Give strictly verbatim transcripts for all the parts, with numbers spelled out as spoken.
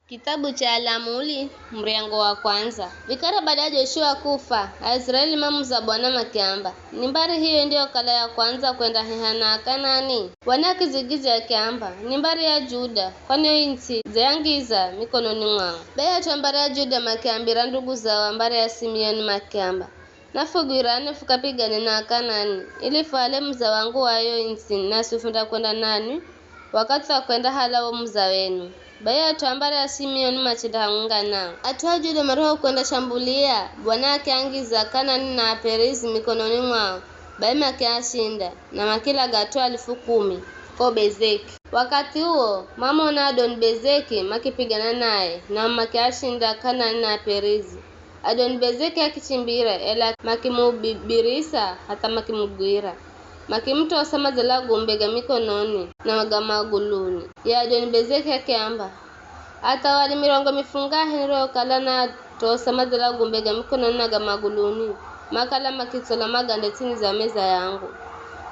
Kitabu cha Alamuli, muryango wa kwandza. Vikara bada ya Joshua kufa, Aiziraeli mamuza Bwana makiamba, "Ni mbari hiyo indiyokala ya kwandza kwenda heha na Akanani?" Bwana akidzigidzya akiamba, "Ni mbari ya Juda, kwani yo its'i dzayangiza mikononi mwao." Bai at'u a mbari ya Juda makiambira ndugu zao a mbari ya Simioni makiamba, "Nafugwirane fukapigane na Akanani, ili fuhale muza wangu wa yo its'i, nasi fundakwenda nanwi wakathi wa kwendahala wo muza wenu." Bai at'u a mbari ya Simioni machenda hamwenga nao. At'u a Juda marihokwendashambulia, Bwana akiangiza Akanani na Aperizi mikononi mwao, bai makiashinda, na makilaga at'u alifu kumi ko Bezeki. Wakathi uwo, mamona Adoni-Bezeki makipigana naye, nao makiashinda Akanani na Aperizi. Adoni-Bezeki akichimbira, ela makimubibirisa hatha makimugwira. Makimutosa madze la gumbe ga mikononi na ga maguluni. Ye Adoni-Bezeki akiamba, "Athawali mirongo mifungahe niriyokala natosa madze la gumbe ga mikononi na ga maguluni, makala makitsola magande ts'ini za meza yangu.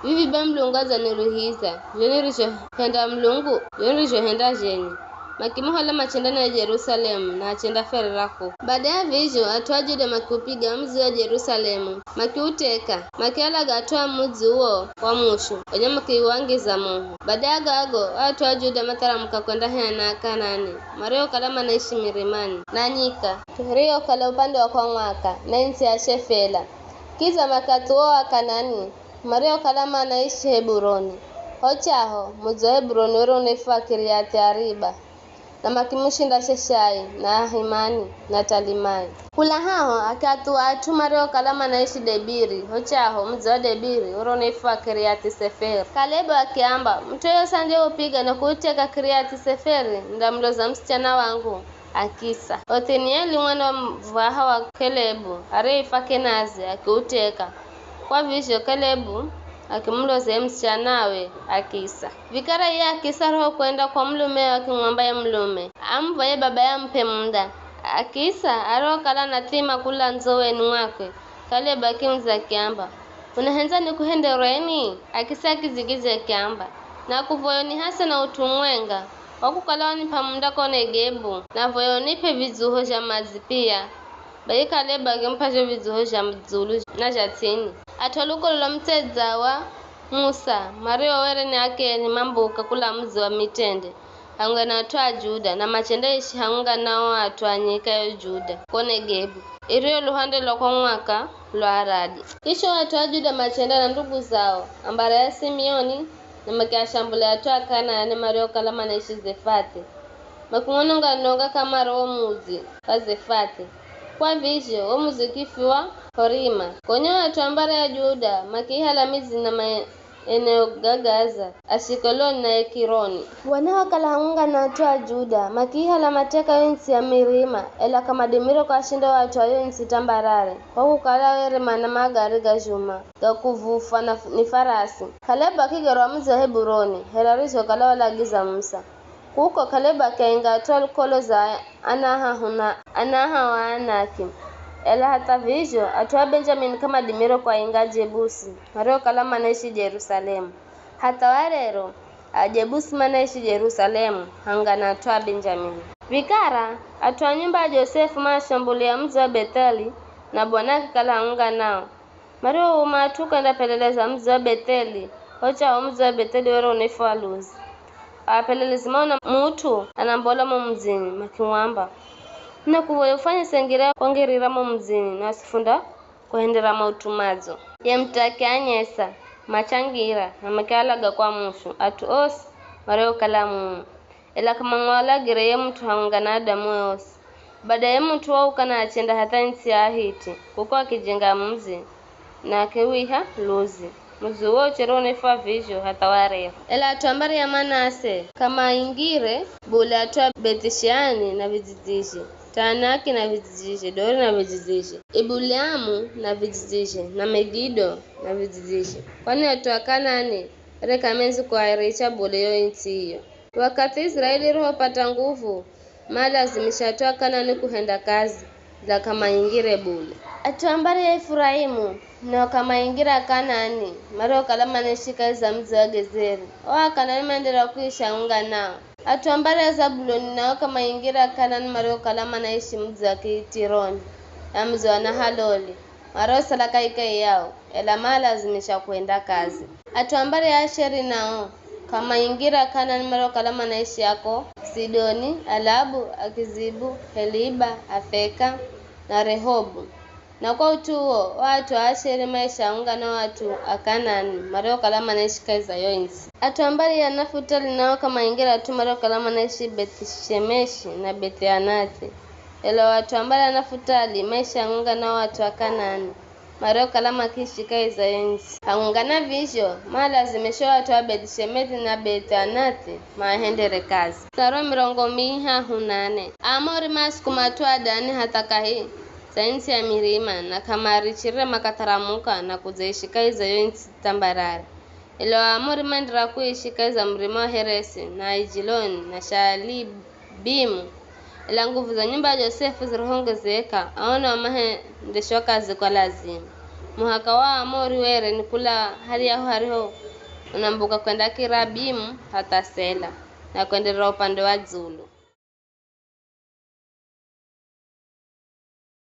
Vivi be Mulungu adzaniruhiza, zho nirizhohenda Mulungu, zho nirizhohenda zhenye." Makimuhala machenda naye Jerusalemu, na achendaferera kuko. Bada ya vizho, at'u a Juda makiupiga mudzi wa Jerusalemu, makiuteka, makialaga at'u a mudzi uwo kwa mushu, gonya makiwangiza moho. Bada ya gago, o at'u a Juda matharamuka kwenda heha na Akanani, mariokala manaishi mirimani, na nyika iriyokala upande wa kwa mwaka, na its'i ya Shefela. Kidza makathuwa o Akanani, mariokala manaishi Heburoni. Ho chaho, mudzi wa Heburoni were unaifwa Kiriathi-Ariba, na makimushinda Sheshai, na Ahimani, na Talimai. Kula haho, akiathuwa at'u mariokala manaishi Debiri. Ho chaho, mudzi wa Debiri were unaifwa Kiriathi-Seferi. Kalebu akiamba, "Mut'u yoyosi andiyeupiga na kuuteka Kiriathi-Seferi, nindamuloza musichana wangu, Akisa." Othinieli mwana wa muvwaha wa Kalebu, ariyeifwa Kenazi, akiuteka. Kwa vizho Kalebu akimuloza ye musichanawe Akisa. Vikara iye Akisa arihokwenda kwa mulumewe akimwamba ye mulume, amuvoye babaye amup'e munda. Akisa arihokala anathima kula ndzoweni mwakwe, Kalebu akimuza akiamba, "Unahendza nikuhendereni?" Akisa akidzigidzya akiamba, "Nakuvoya unihase na ut'u umwenga, kwa kukala wanip'a munda ko Negebu, navoya unip'e vidzuho zha madzi pia." Bai Kalebu akimup'a zho vidzuho zha dzulu na zha ts'ini. At'u a lukolo lwa mutsedza wa Musa, mario were ni Akeni, mambuka kula mudzi wa Mitende, hamwenga na at'u a Juda, na machendaishi hamwenga na o at'u a nyika yo Juda, ko Negebu, iriyo luhande lwa kwa mwaka lwa Aradi. Kisha o at'u a Juda machenda na ndugu zao, a mbari ya Simioni, na makiashambulia at'u a Kanaani mariokala manaishi Zefathi, makiwononga-nonga kamare wo mudzi wa Zefathi. Kwa vizho, wo mudzi ukifwiwa Horima. Gonya o at'u a mbari ya Juda makiihala midzi na maeneo ga Gaza, Ashikeloni na Ekironi. Bwana wakala hamwenga na at'u a Juda, makiihala mateka yo its'i ya mirima, ela k'amadimire kuashinda o at'u a yo its'i tambarare, kwa kukala were mana magari ga zhuma ga kuvufwa na, ni farasi. Kalebu akigerwa mudzi wa Heburoni, here arizhokala walagiza Musa. Kuko Kalebu akiainga at'u a lukolo za Anahahu na Anaha wa Anaki. Ela hatha vizho, at'u a Benjamini k'amadimire kuainga Ajebusi, mariokala manaishi Jerusalemu. Hatha wa rero, Ajebusi manaishi Jerusalemu, hamwenga na at'u a Benjamini. Vikara, at'u a nyumba ya Josefu maashambulia mudzi wa Betheli, na Bwana akikala hamwenga nao. Mariouma at'u kwendapeleleza mudzi wa Betheli, ho chaho mudzi wa Betheli were unaifwa Luzi. Apelelezi maona mut'u anambola mo mudzini, makimwamba, "Ninakuvoya ufwanyese ngira ya kwangirira mo mudzini, nasi fundakuhendera maut'u madzo." Ye mut'u akianyesa, machangira, na makialaga kwa mushu at'u osi mariokala mumo. Ela k'amamwalagire ye mut'u hamwenga na adamuwe osi. Bada ye mut'u wauka na achenda hatha its'i ya Ahiti, kuko akijenga mudzi, na akiwiha Luzi. Mudzi uwo uchere unaifwa vizho hatha wa rero. Ela at'u a mbari ya Manase k'amaingire bule at'u a Bethishani na vidzidzizhe, Taanaki na vidzidzizhe, Dori na vidzidzizhe, Ibuliamu na vidzidzizhe, na Megido na vidzidzizhe. Kwani at'u a Kanaani were k'amendzi kuairicha bule yo its'i iyo. Wakathi Iziraeli irihopata nguvu, maalazimisha at'u a Kanaani kuhenda kazi, ela k'amaingire bule. At'u a mbari ya Efuraimu nao k'amaingira Kanaani, mariokala manaishi kahi za mudzi wa Gezeri. O Akanaani maenderera kuishi hamwenga nao. At'u a mbari ya Zabuloni nao k'amaingira K'anani mariokala manaishi mudzi wa Kitironi, na mudzi wa Nahaloli, mariosala kahikahi yao, ela maalazimisha kuhenda kazi. At'u a mbari ya Asheri nao k'amaingira K'anani mariokala manaishi Ako, Sidoni, Alabu, Akizibu, Heliba, Afeka, na Rehobu. Na kwa ut'u uwo, o at'u a Asheri maisha hamwenga na o at'u a K'anani mariokala manaishi kahi za yo ntsi. At'u a mbari ya Nafutali nao k'amaingira at'u mariokala manaishi Beth'ishemeshi na Beth'anathi. Ela o at'u a mbari ya Nafutali maisha hamwenga na o at'u a K'anani mariokala makiishi kahi za yo ntsi. Hamwenga na vizho, maalazimisha o at'u a Beth'ishemeshi na Beth'anathi maahendere kazi. Mustari wa mirongo mihahu na nane. Aamori maasukuma at'u a Dani hatha kahi za ntsi ya mirima, na k'amarichirire makatharamuka na kudzaishi kahi za yo ntsi thambarare. Ela o Aamori maenderera kuishi kahi za murima wa Heresi, na Aijiloni, na Shaalibimu. Ela nguvu za nyumba ya Josefu zirihongezeka, ao nao mahendeshwa kazi kwa lazima. Muhaka wa Aamori were ni kula haryahu hariho unambuka kwenda Kirabimu hatha Sela, na kwenderera upande wa dzulu.